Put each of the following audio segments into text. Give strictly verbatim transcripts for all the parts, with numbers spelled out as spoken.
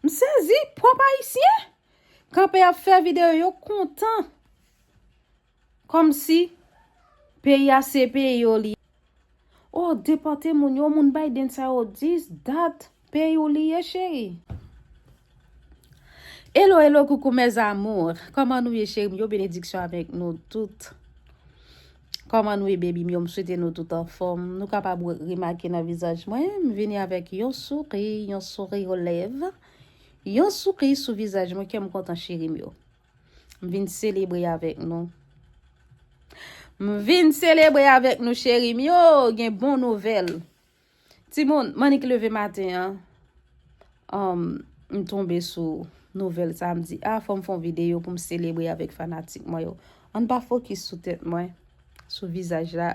M sezi, pwòp Ayisyen kanpe ap fè videyo, yo kontan. Kòmsi peyi a se peyi yo li. Oh, depòte moun yo, moun Biden sa yo, dis dat peyi w li ye, cheri. Hello, hello, coucou mes amours. Kòman nou ye, cheri m yo? Benediksyon avèk nou tout. Kòman nou ye, baby m yo? M swete nou tout anfòm. Nou kapab re-, remake nan vizaj mwen, m vini avèk yon souri, yon souri o lèv, yon souri sou vizaj mwen, kè m kontan, cheri m yo. M vin selebre avèk nou. M vin selebre avèk nou, cheri m yo. Gen bon nouvèl. Timoun, m annik leve maten an, um, m tonbe sou nouvèl sa, m di, a, fò m fè yon videyo pou m selebre avèk fanatik mwen yo. Ann pa fokis sou tèt mwen, sou vizaj la.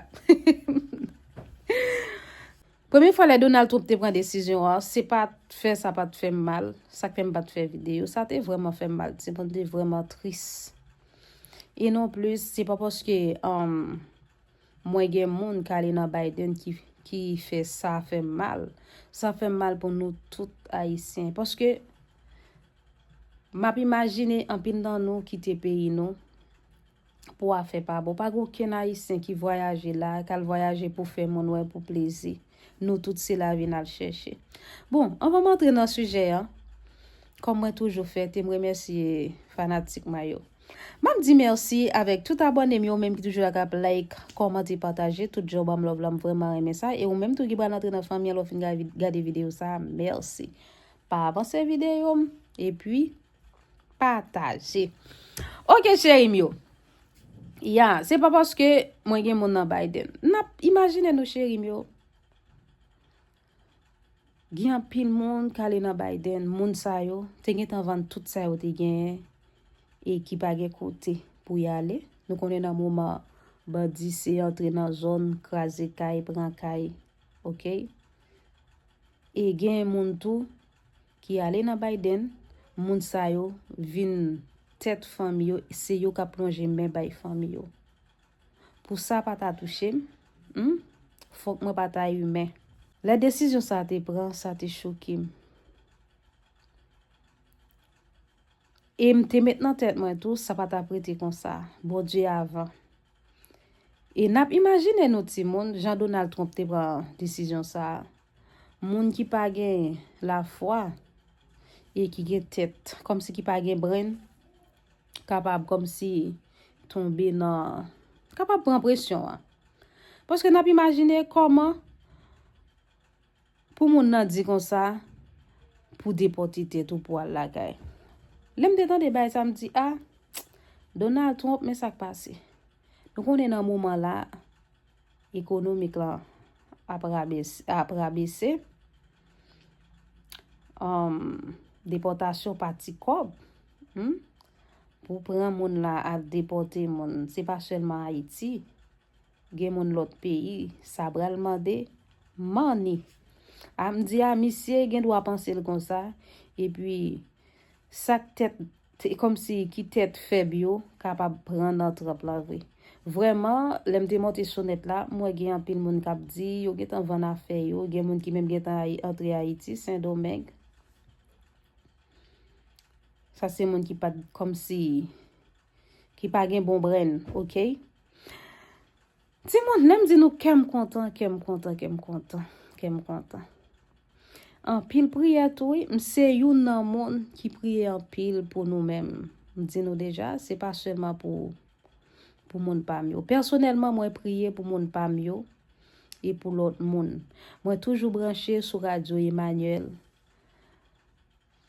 Premye fwa lè Donald Trump te pran desizyon an, se pa t fè, sa pa t fè m mal. Sa k fè m pa t fè videyo, sa te vrèman fè m mal. Timoun, te vrèman tris. E non plis, se pa paske, um, mwen gen moun k ale nan Biden ki, ki fè sa fè m mal. Sa fè m mal pou nou tout Ayisyen. Paske m ap imajine anpil nan nou kite peyi nou pou afè pa bon. Pa gen okenn Ayisyen ki vwayaje la, k al vwayaje pou fè moun wè, pou plezi. Nou tout se lavi n al chèche. Bon, anvan m antre nan sijè an, kòm mwen toujou fè, te m remèsye fanatik mwen yo. M ap di mèsi avèk tout abòne m yo, menm ki toujou la k ap like, kòmante, pataje, tout jan w ban m love la, m vrèman renmen sa. E ou menm tou ki pral antre nan fanmi an, lè w fin gade, gade videyo sa, mèsi. Pa avanse videyo m, epi pataje. Oke, cheri m yo. Ya, se pa paske mwen gen moun nan Biden. N ap imajine nou, cheri m yo. Gen anpil moun k ale nan Biden. Moun sa yo te gentan vann tout sa yo te genyen e ki pa gen kote pou y ale. Nou konnen nan moman bandi se antre nan zòn, kraze kay, pran kay. Oke? E gen moun tou ki ale nan Biden, moun sa yo vin tèt fanmi yo, se yo k ap lonje men bay fanmi yo. Pou sa pa ta touche m, hmm, fòk mwen pa ta imen. Lè desizyon sa a te pran, sa te choke m. E m te met nan tèt mwen tou, sa pa t ap rete konsa. Bondye avan. E n ap imajine nou timoun, jan Donald Trump te pran desizyon sa a. Moun ki pa gen lafwa e ki gen tèt, kòmsi ki pa gen brenn, kapab kòmsi tonbe nan, kapab pran presyon an. Paske n ap imajine kòman pou moun nan di konsa, pou depòte tèt ou pou al lakay. Lè m te tande bagay sa, m di, a, Donald Trump, men sa k pase. Nou konnen nan moman la, ekonomik lan ap rabes-, ap rabese. Um, depòtasyon pa ti kòb. Hmm? Pou pran moun la, al depòte moun, se pa sèlman Ayiti. Gen moun lòt peyi, sa pral mande money. A, m di a, misye gen dwa panse l konsa, epi sa k tèt, te, kòmsi ki tèt fèb yo kapab pran nan Trump la vre. Vrèman, lè m te monte sou nèt la, m wè gen anpil moun k ap di yo gentan vann afè yo, gen moun ki menm gentan ay-, antre Ayiti, Sendomeng. Sa se moun ki pa t kòmsi, ki pa gen bon brenn, oke? Timoun, lè m di nou kè m kontan, kè m kontan, kè m kontan, kè m kontan. Anpil priyè tou, wi. M se youn nan moun ki priye anpil pou nou menm. M di nou deja, se pa sèlman pou, pou moun pa m yo. Pèsonèlman, mwen priye pou moun pa m yo e pou lòt moun. Mwen toujou branche sou Radyo Emmanuel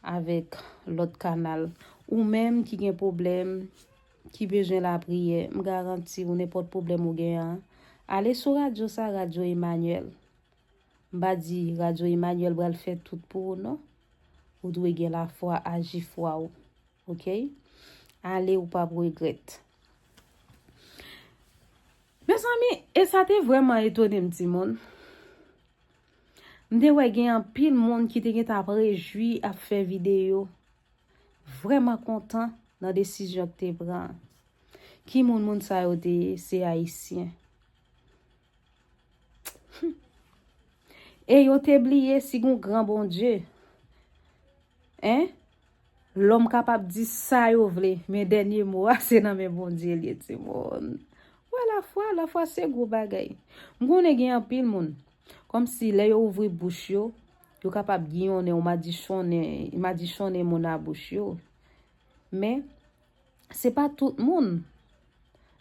avèk lòt kanal. Ou menm ki gen pwoblèm, ki bezwen lapriyè, m garanti w nenpòt pwoblèm ou gen an, ale sou radyo sa, Radyo Emmanuel. M pa di Radyo Emmanuel pral fè tout pou ou, non. Ou dwe gen lafwa, aji fwa w. Oke? Ale, ou p ap regrèt. Mezanmi, e sa te vrèman etone m, timoun. M te wè gen anpil moun ki te gentan ap rejwi, ap fè videyo, vrèman kontan nan desizyon k te pran an. Ki moun moun sa yo te ye? Se Ayisyen. E yo te bliye si gon gran Bondye Hein? Lòm kapab di sa yo vle, men dènye mo a se nan men Bondye l ye, timoun. Wè lafwa, lafwa se gwo bagay. M konnen gen anpil moun, kòmsi lè yo ouvri bouch yo, yo kapab giyonnen ou madichonnen, madichonnen moun a bouch yo. Men, se pa tout moun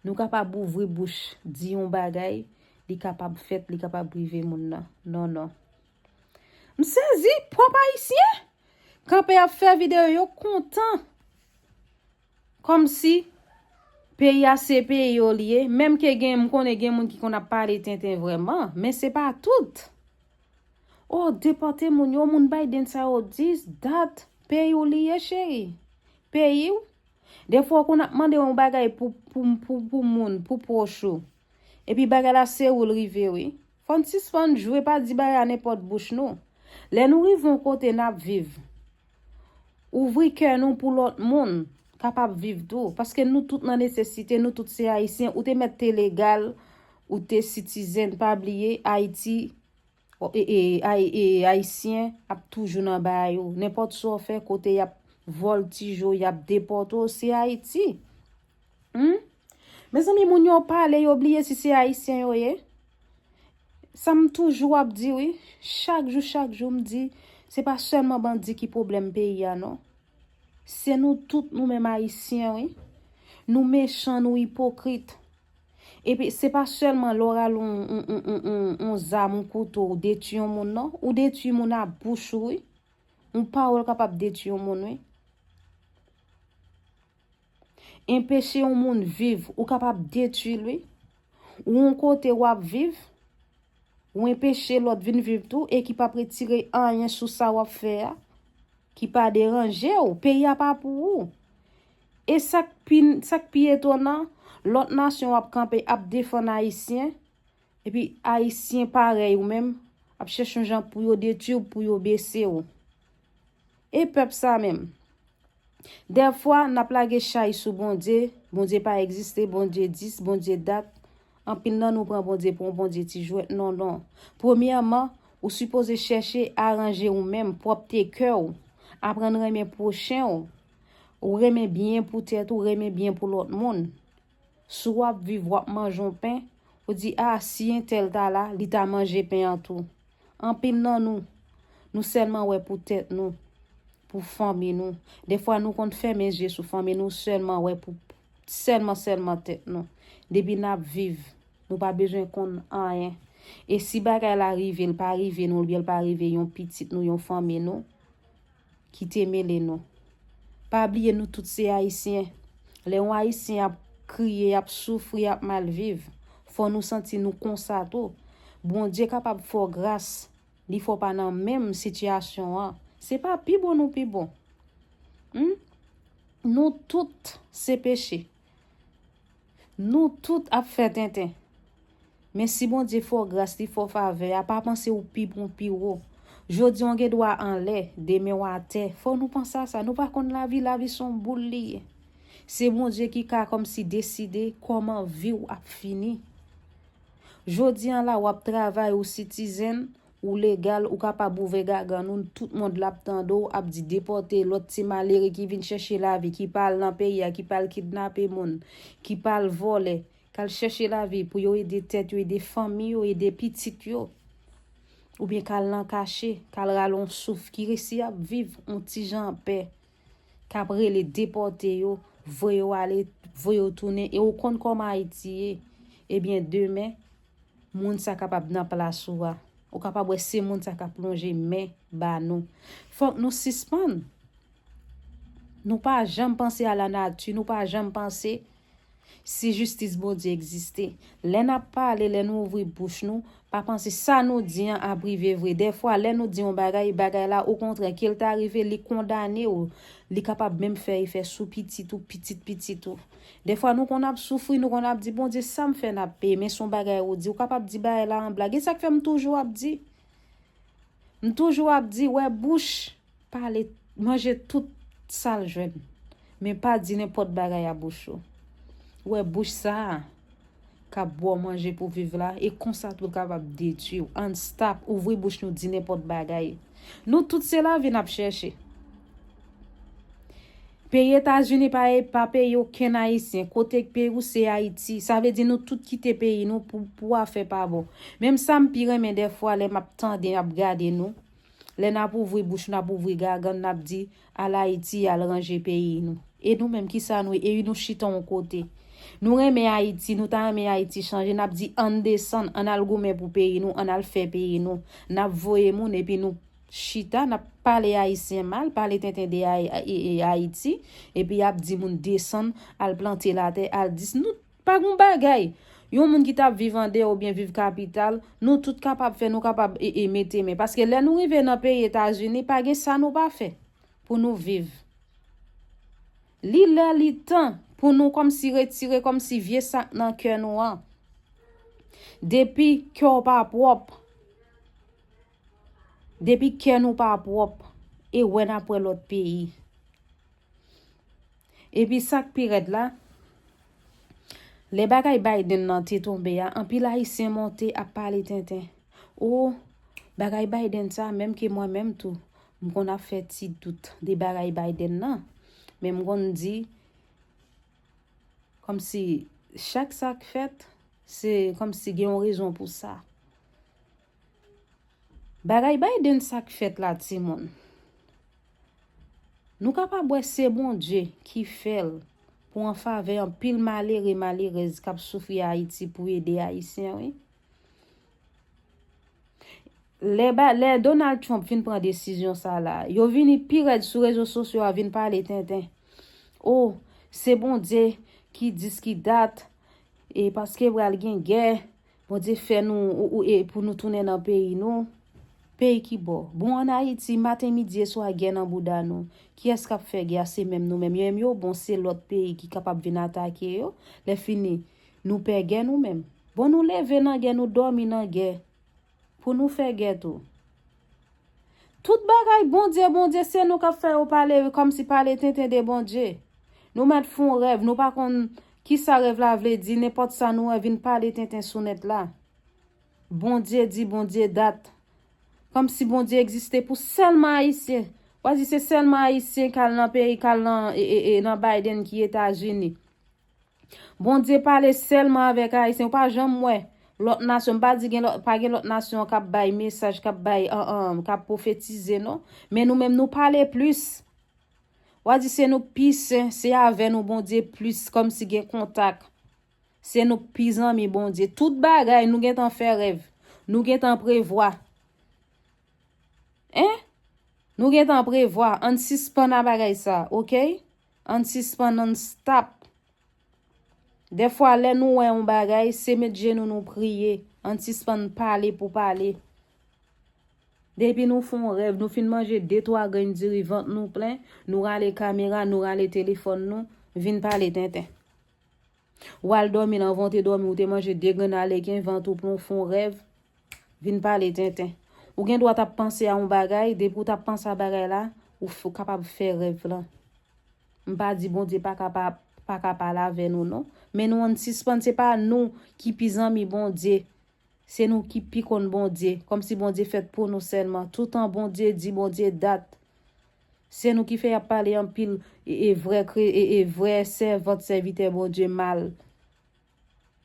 nou kapab ouvri bouch, di yon bagay, li kapab fèt, li kapab rive moun nan. Non, non. M sezi, pwòp Ayisyen kanpe ap fè videyo, yo kontan. Kòmsi peyi a se peyi yo li ye, menm ke gen, m konnen gen moun ki konn ap pale tenten vrèman, men se pa tout. O, depòte moun yo, moun Biden sa yo, dis dat, peyi w li ye, cheri. Peyi w. Defwa w konn ap mande yon bagay pou, pou, pou, pou moun, pou pwòch ou. Epi bagay la se ou l rive, wi. Fò n sispann jwe, pa di bagay a nenpòt bouch nou. Lè nou rive yon kote n ap viv, ouvri kè nou pou lòt moun kapab viv tou. Paske nou tout nan nesesite, nou tout se Ayisyen. Ou te mèt te legal, ou te citizen, pa bliye, Ayiti, e, e, Ay-, e, Ayisyen ap toujou nan bagay ou. Nenpòt sa w fè, kote y ap vòltije w, y ap depòte w, se Ayiti. Hmm? Mezanmi, moun yo pale, yo bliye si se Ayisyen yo ye. Sa m toujou ap di, wi. Chak jou, chak jou, m di, se pa sèlman bandi ki pwoblèm peyi a, non. Se nou tout, nou menm Ayisyen, wi. Nou mechan, nou ipokrit. Epi, se pa sèlman lè w rale yon, yon, yon, yon, yon, yon zam, yon kouto, ou detwi yon moun, non. Ou detwi moun a bouch ou, wi. Yon pawòl kapab detwi yon moun, wi. Enpeche yon moun viv, ou kapab detwi l, wi. Ou yon kote w ap viv, ou enpeche lòt vin viv tou e ki p ap retire anyen sou sa w ap fè a, ki pa deranje w. Peyi a pa pou ou. E sa k pi, sa k pi etonan, lòt nasyon ap kanpe, ap defann Ayisyen, epi Ayisyen parèy ou menm ap chèche yon jan pou yo detwi w, pou yo bese w. E pèp sa menm? Dèfwa, n ap lage chay sou Bondye, Bondye pa egziste, Bondye dis, Bondye dat. Anpil nan nou pran Bondye pou yon Bondye ti jwèt. Non, non. Premyèman, ou sipoze chèche aranje ou menm, pwòpte kè w, aprann renmen pwochen w, ou renmen byen pou tèt ou, renmen byen pou lòt moun. Si w ap viv, w ap manje yon pen, ou di, a, si entèl ta la, li ta manje pen an tou. Anpil nan nou, nou sèlman wè pou tèt nou, pou fanmi nou. Defwa, nou konn fèmen je sou fanmi nou, sèlman wè pou, sèlman, sèlman tèt nou. Depi n ap viv, nou pa bezwen konn anyen. E si bagay la rive, l pa rive nou, oubyen l pa rive yon pitit nou, yon fanmi nou, ki te mele nou. Pa bliye nou tout se Ayisyen. Lè yon Ayisyen ap kriye, ap soufri, ap mal viv, fò nou santi nou konsa tou. Bondye kapab fè w gras, li fè w pa nan menm sitiyasyon an. Se pa pi bon nou pi bon. Hmm? Nou tout se peche. Nou tout ap fè tenten. Men si Bondye fè w gras, li fè w favè a, pa panse ou pi bon, pi wo. Jodi a w gen dwa anlè, demen w atè. Fò nou panse a sa. Nou pa konn lavi, lavi se yon boul li ye. Se Bondye ki ka kòmsi deside kòman vi w ap fini. Jodi a la, w ap travay, ou citizen, ou legal, ou kapab ouvè gagann ou, tout mond la ap tande w, ap di depòte lòt ti malere ki vin chèche lavi, ki pa al nan peyi a, ki pa al kidnape moun, ki pa al vòlè, k al chèche lavi pou yo ede tèt yo, ede fanmi yo, ede pitit yo. Oubyen k al nan kache, k al rale yon souf, ki resi ap viv yon ti jan anpè, k ap rele depòte yo, voye yo ale, voye yo tounen, e ou konn kòman Ayiti ye. Ebyen, demen, moun sa kapab nan plas ou a. Ou kapab wè se moun sa k ap lonje men ba nou. Fòk nou sispann. Nou pa janm panse a lanati, nou pa janm panse si jistis Bondye egziste. Lè n ap pale, lè nou ouvri bouch nou, pa panse sa nou di an ap rive vre. Dèfwa, lè nou di yon bagay, bagay la, okontrè, ke l ta rive, li kondane w, li kapab menm fè efè sou pitit ou, pitit pitit ou. Dèfwa, nou konn ap soufri, nou konn ap di, Bondye, sa m fè n ap peye, men se yon bagay ou di, ou kapab di bagay la an blag. E sa k fè m toujou ap di, m toujou ap di, wè bouch, pale, manje tout sa l jwenn. Men pa di nenpòt bagay a bouch ou. Wè bouch sa a k ap ba w manje pou viv la, e konsa tou l kapab detwi w. Ann stop, ouvri bouch nou, di nenpòt bagay. Nou tout se lavi n ap chèche. Peyi Etazini pa, pa peyi okenn Ayisyen. Kote k peyi w se Ayiti. Sa vle di nou tout kite peyi nou pou, pou afè pa bon. Menm sa m pi renmen dèfwa lè m ap tande, m ap gade nou. Lè n ap ouvri bouch, n ap ouvri gagann, n ap di, al Ayiti, al ranje peyi nou. E nou menm, kisa nou ye? E nou chita yon kote. Nou renmen Ayiti, nou ta renmen Ayiti chanje, n ap di, ann desann, ann al goumen pou peyi nou, ann al fè peyi nou. N ap voye moun, epi nou chita, n ap pale Ayisyen mal, pale tenten de Ay-, e, e, Ayiti, epi y ap di moun desann, al plante latè, al dis. Nou pa gon bagay. Yon moun ki t ap viv andeyò oubyen viv kapital, nou tout kapab fè, nou kapab, e, e, mete men. Paske lè nou rive nan peyi Etazini, pa gen sa nou pa fè pou nou viv. Li lè, li tan pou nou kòmsi retire kòmsi vye sa k nan kè nou an. Depi kè w pa pwòp, depi kè nou pa pwòp, e wè n ap wè lòt peyi. Epi sa k pi rèd la, lè bagay Biden nan te tonbe a, anpil Ayisyen monte ap pale tenten. O, bagay Biden sa, menm ke mwen menm tou, m konn ap fè ti dout de bagay Biden nan. Men m konn di, kòmsi chak sa k fèt, se kòmsi gen yon rezon pou sa. Bagay Biden sa k fèt la, timoun. Nou kapab wè se Bondye ki fè l pou an favè anpil malere, malerèz k ap soufri Ayiti pou ede Ayisyen, wi. Lè ba, lè Donald Trump fin pran desizyon sa la, yo vini pi rèd sou rezo sosyo a vin pale tenten. O, se Bondye ki dis ki dat, e paske pral gen gè, Bondye fè nou, ou, ou, e pou nou tounen nan peyi nou. Peyi ki bò? Bon, ann Ayiti, maten, midi e swa, gè nan bouda nou. Kiyès k ap fè gè a? Se menm nou menm. Yo menm yo bon, se lòt peyi ki kapab vin atake yo. Lè fini, nou pè gè nou menm. Bon, nou leve nan gè, nou dòmi nan gè. Pou nou fè gè tou. Tout bagay Bondye, Bondye, se nou k ap fè yo pale, kòmsi pale tenten de Bondye. Nou mèt fè yon rèv, nou pa konn kisa rèv la vle di, nenpòt sa nou wè vin pale tenten sou nèt la. Bondye di, Bondye dat. Kòmsi Bondye egziste pou sèlman Ayisyen. W a di se sèlman Ayisyen k al nan peyi, k al nan, e, e, e, nan Biden ki Etazini. Bondye pale sèlman avèk Ayisyen. Ou pa janm wè lòt nasyon. M pa di gen lòt, pa gen lòt nasyon k ap bay mesaj, k ap bay, an, an, k ap pwofetize, non. Men nou menm, nou pale plis. W a di se nou k pi sen, se avè nou Bondye plis, kòmsi gen kontak. Se nou k pi zanmi Bondye. Tout bagay, nou gentan fè rèv. Nou gentan prevwa. En? Nou gentan prevwa. Ann sispann a bagay sa, oke? Ann sispann, ann stop. Dèfwa, lè nou wè yon bagay, se met jenou nou priye. Ann sispann pale pou pale. Depi nou fè yon rèv, nou fin manje de, twa grenn diri, vant nou plen, nou rale kamera, nou rale telefòn nou, vin pale tenten. W al dòmi, anvan w te dòmi, ou te manje de grenn aleken, vant ou plen, w fè yon rèv, vin pale tenten. Ou gen dwa t ap panse a yon bagay, depi w t ap panse a bagay la, ou f-, ou kapab fè rèv lan. M pa di Bondye pa ka pa, pa ka pale avè nou, non. Men nou ann sispann, se pa nou ki pi zanmi Bondye. Se nou ki pi konn Bondye. Kòmsi Bondye fèt pou nou sèlman. Toutan Bondye di, Bondye dat. Se nou ki fè y ap pale anpil e, e vrè kre-, e, e vrè sèvant, sèvitè Bondye mal.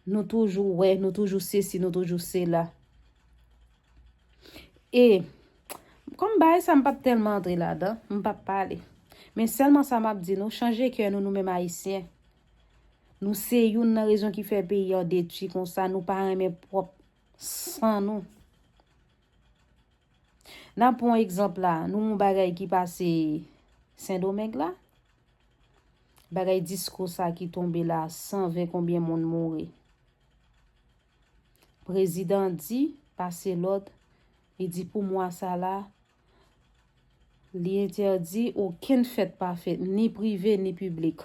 Nou toujou wè, nou toujou sesi, nou toujou sela. E, kòm bagay sa, m p ap tèlman antre ladan, m p ap pale. Men sèlman sa m ap di nou, chanje kè nou, nou menm Ayisyen. Nou se youn nan rezon ki fè peyi an detwi konsa, nou pa renmen pwòp san nou. N ap pran yon egzanp la, nou yon bagay ki pase Sendomeng la. Bagay diskou sa ki tonbe la, san ven konbyen moun mouri. Prezidan di, pase lòd, li di pou mwa sa la, li entèdi okenn fèt pa fèt, ni prive, ni piblik.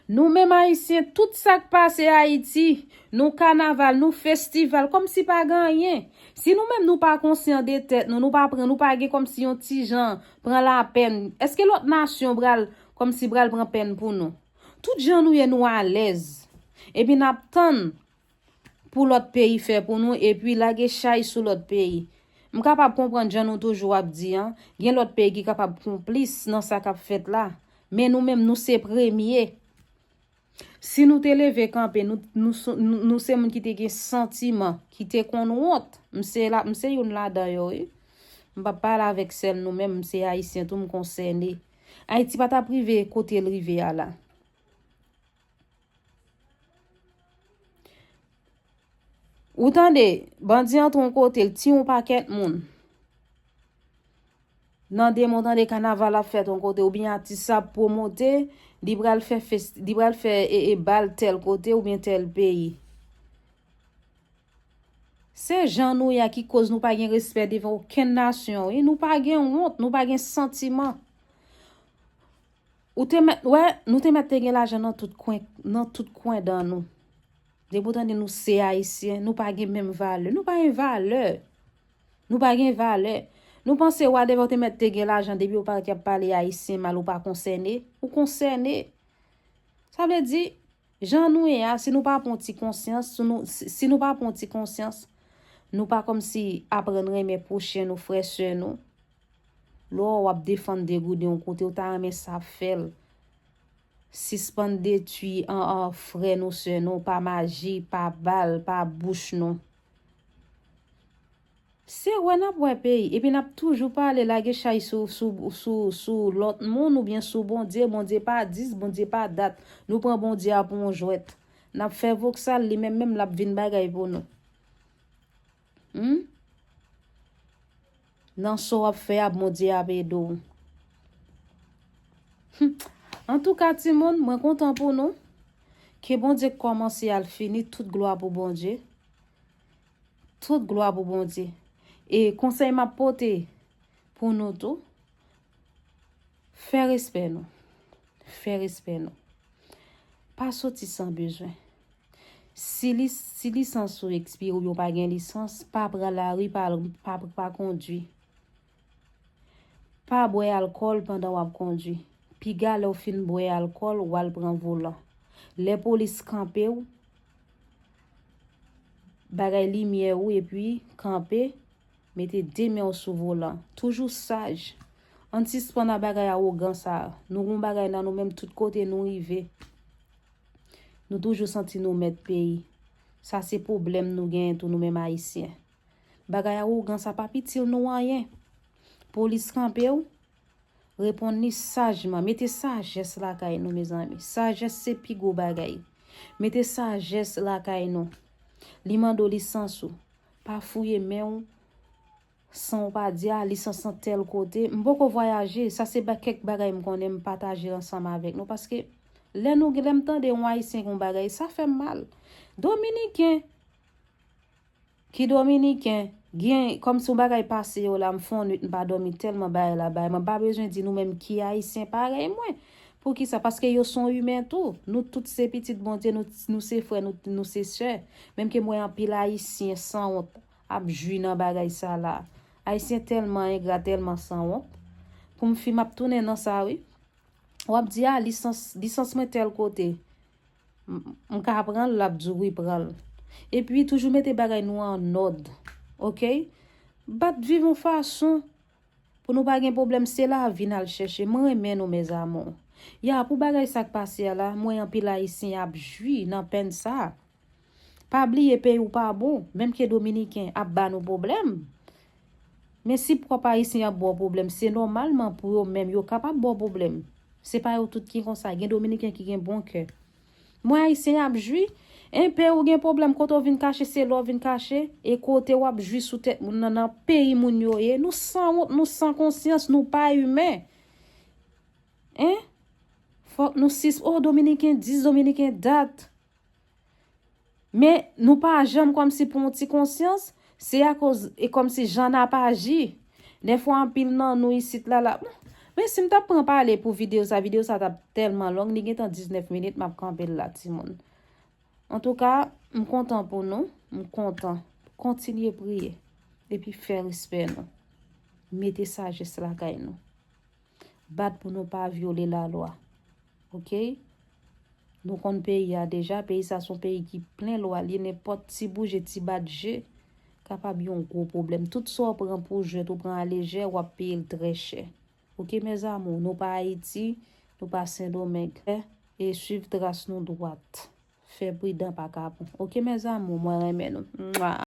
Nou menm Ayisyen, tout sa k pase Ayiti, nou kanaval, nou festival, kòmsi pa gen anyen. Si nou menm nou pa konsyan de tèt nou, nou pa pran, nou pa gen kòmsi yon ti jan pran lapèn, èske lòt nasyon pral, kòmsi pral pran pèn pou nou? Tout jan nou ye, nou alèz. Epi n ap tann pou lòt peyi fè pou nou, epi lage chay sou lòt peyi. M kapab konprann jan nou toujou ap di an, gen lòt peyi ki kapab konplis nan sa k ap fèt la. Men nou menm, nou se premye. Si nou te leve kanpe, nou, nou, sou- nou, nou se moun ki te gen santiman, ki te konn wont. M se la, m se youn ladan yo, wi. M p ap pale avèk sèl nou menm, m se ayisyen tou, m konsène. Ayiti pa t ap rive kote l rive a la. Ou tande, bandi antre yon kote, l tiye yon pakèt moun. Nan de mwa, w tande kanaval ap fèt yon kote, oubyen atis sa ap pwomote, li pral fè fes, li pral fè e, e bal tèl kote oubyen tèl peyi. Se jan nou ye a ki koz nou pa gen respè devan okenn nasyon, wi. Nou pa gen wont, nou pa gen santiman. Ou te mèt, wè, nou te mèt te gen lajan nan tout kwen, nan tout kwen dan nou. Depi w tande nou se ayisyen, nou pa gen menm valè. Nou pa gen valè. Nou pa gen valè. Nou panse whatever w te mèt te gen lajan, depi yo pa t ap pale ayisyen mal, ou pa konsène. Ou konsène. Sa vle di, jan nou ye a, si nou pa pran ti konsyans, si nou, si, si nou pa pran ti konsyans, nou pa kòmsi aprann renmen pwochen nou, frè, sè nou. Lè w ap defann degouden yon kote, ou ta renmen sa fè l. Sispann detwi an, an frè nou, sè nou, pa maji, pa bal, pa bouch nou. Se wè n ap wè peyi, epi n ap toujou pale, lage chay sou, sou, sou, sou lòt moun oubyen sou Bondye. Bondye pa dis, Bondye pa dat. Nou pran Bondye a pou yon jwèt. N ap fè voksal, li menm menm l ap vin bagay pou nou. Hmm? Nan sa w ap fè a, Bondye ap ede w. Hmm. Antouka, timoun, mwen kontan pou nou. Ke Bondye k kòmanse al fini, tout glwa pou Bondye. Tout glwa pou Bondye. E konsèy m ap pote pou nou tou, fè respè nou. Fè respè nou. Pa soti san bezwen. Si li, si lisans ou ekspire oubyen w pa gen lisans, pa pran lari, pa, pa, pa kondwi. Pa bwè alkòl pandan w ap kondwi. Piga lè w fin bwè alkòl, w al pran volan. Lè polis kanpe w, bagay limyè ou epi kanpe, mete de men w sou volan. Toujou saj. Ann sispann ak bagay awogan sa a. Nou gon bagay nan nou menm tout kote nou rive. Nou toujou santi nou mèt peyi. Sa se pwoblèm nou genyen tou nou menm ayisyen. Bagay awogan sa p ap itil nou anyen. Polis kanpe w, reponn li sajman. Mete sajès lakay nou, mezanmi. Sajès se pi gwo bagay. Mete sajès lakay nou. Li mande w lisans ou. Pa fouye men w san w pa di a, lisans nan tèl kote. M poko vwayaje, sa se ba-, kèk bagay m konnen m pataje ansanm avèk nou. Paske lè nou, lè m tande yon ayisyen gen yon bagay, sa fè m mal. Dominiken, ki dominiken, gen, kòmsi yon bagay pase yo la, m fè yon nwit, m pa dòmi tèlman bagay la bay mwen. M pa bezwen di nou menm ki ayisyen parèy mwen. Poukisa? Paske yo se yon imen tou. Nou tout se pitit Bondye, nou, nou se frè, nou, nou se sè. Menm ke m wè anpil ayisyen sanwont ap jwi nan bagay sa la. Ayisyen tèlman engra, tèlman sanwont. Pou m fi, m ap tounen nan sa, wi. W ap di, a, lisans, lisans mwen tèl kote. M, m ka pran l, l ap di w wi, pran l. Epi, toujou mete bagay nou an nòd. Oke? Bat viv yon fason pou nou pa gen pwoblèm, se lavi n al chèche. Mwen renmen nou, mes amours. Ya, pou bagay sa k pase a la, m wè anpil ayisyen ap jwi nan pèn sa. Pa bliye peyi w pa bon, menm ke dominiken ap ba nou pwoblèm. Men si pwòp ayisyen ap ba w pwoblèm, se nòmalman pou yo menm yo kapab ba w pwoblèm. Se pa yo tout ki konsa, gen dominiken ki gen bon kè. Mwen ayisyen ap jwi, en peyi w gen pwoblèm, kote w vin kache, se la w vin kache, e kote w ap jwi sou tèt moun nan, nan peyi moun yo ye. Nou sanwont, nou san konsyans, nou pa imen. En? Fòk nou sis, o, dominiken dis, dominiken dat. Men nou pa janm kòmsi pran yon ti konsyans, se akoz e kòmsi jan n ap aji. Dèfwa anpil nan nou isit la, la, bon, men si m t ap pran pale pou videyo sa, videyo sa t ap tèlman long, li gentan diznèf minit, m ap kanpe l la, timoun. Antouka, m kontan pou nou, m kontan. Kontinye priye, epi fè respè nou. Mete sajès lakay nou. Bat pou nou pa vyole lalwa. Oke? Nou konn peyi a deja, peyi sa se yon peyi ki plen lwa, li nenpòt ti bouje, ti bat je, kapab yon gwo pwoblèm. Tout sa w pran pou jwèt, ou pran alejè, w ap peye l trè chè. Oke, mes amours, nou pa Ayiti, Nou pa Sendomeng. E swiv tras nou dwat. Fè pridan pa kapon. Oke, mes amours, mwen renmen nou. Mwa.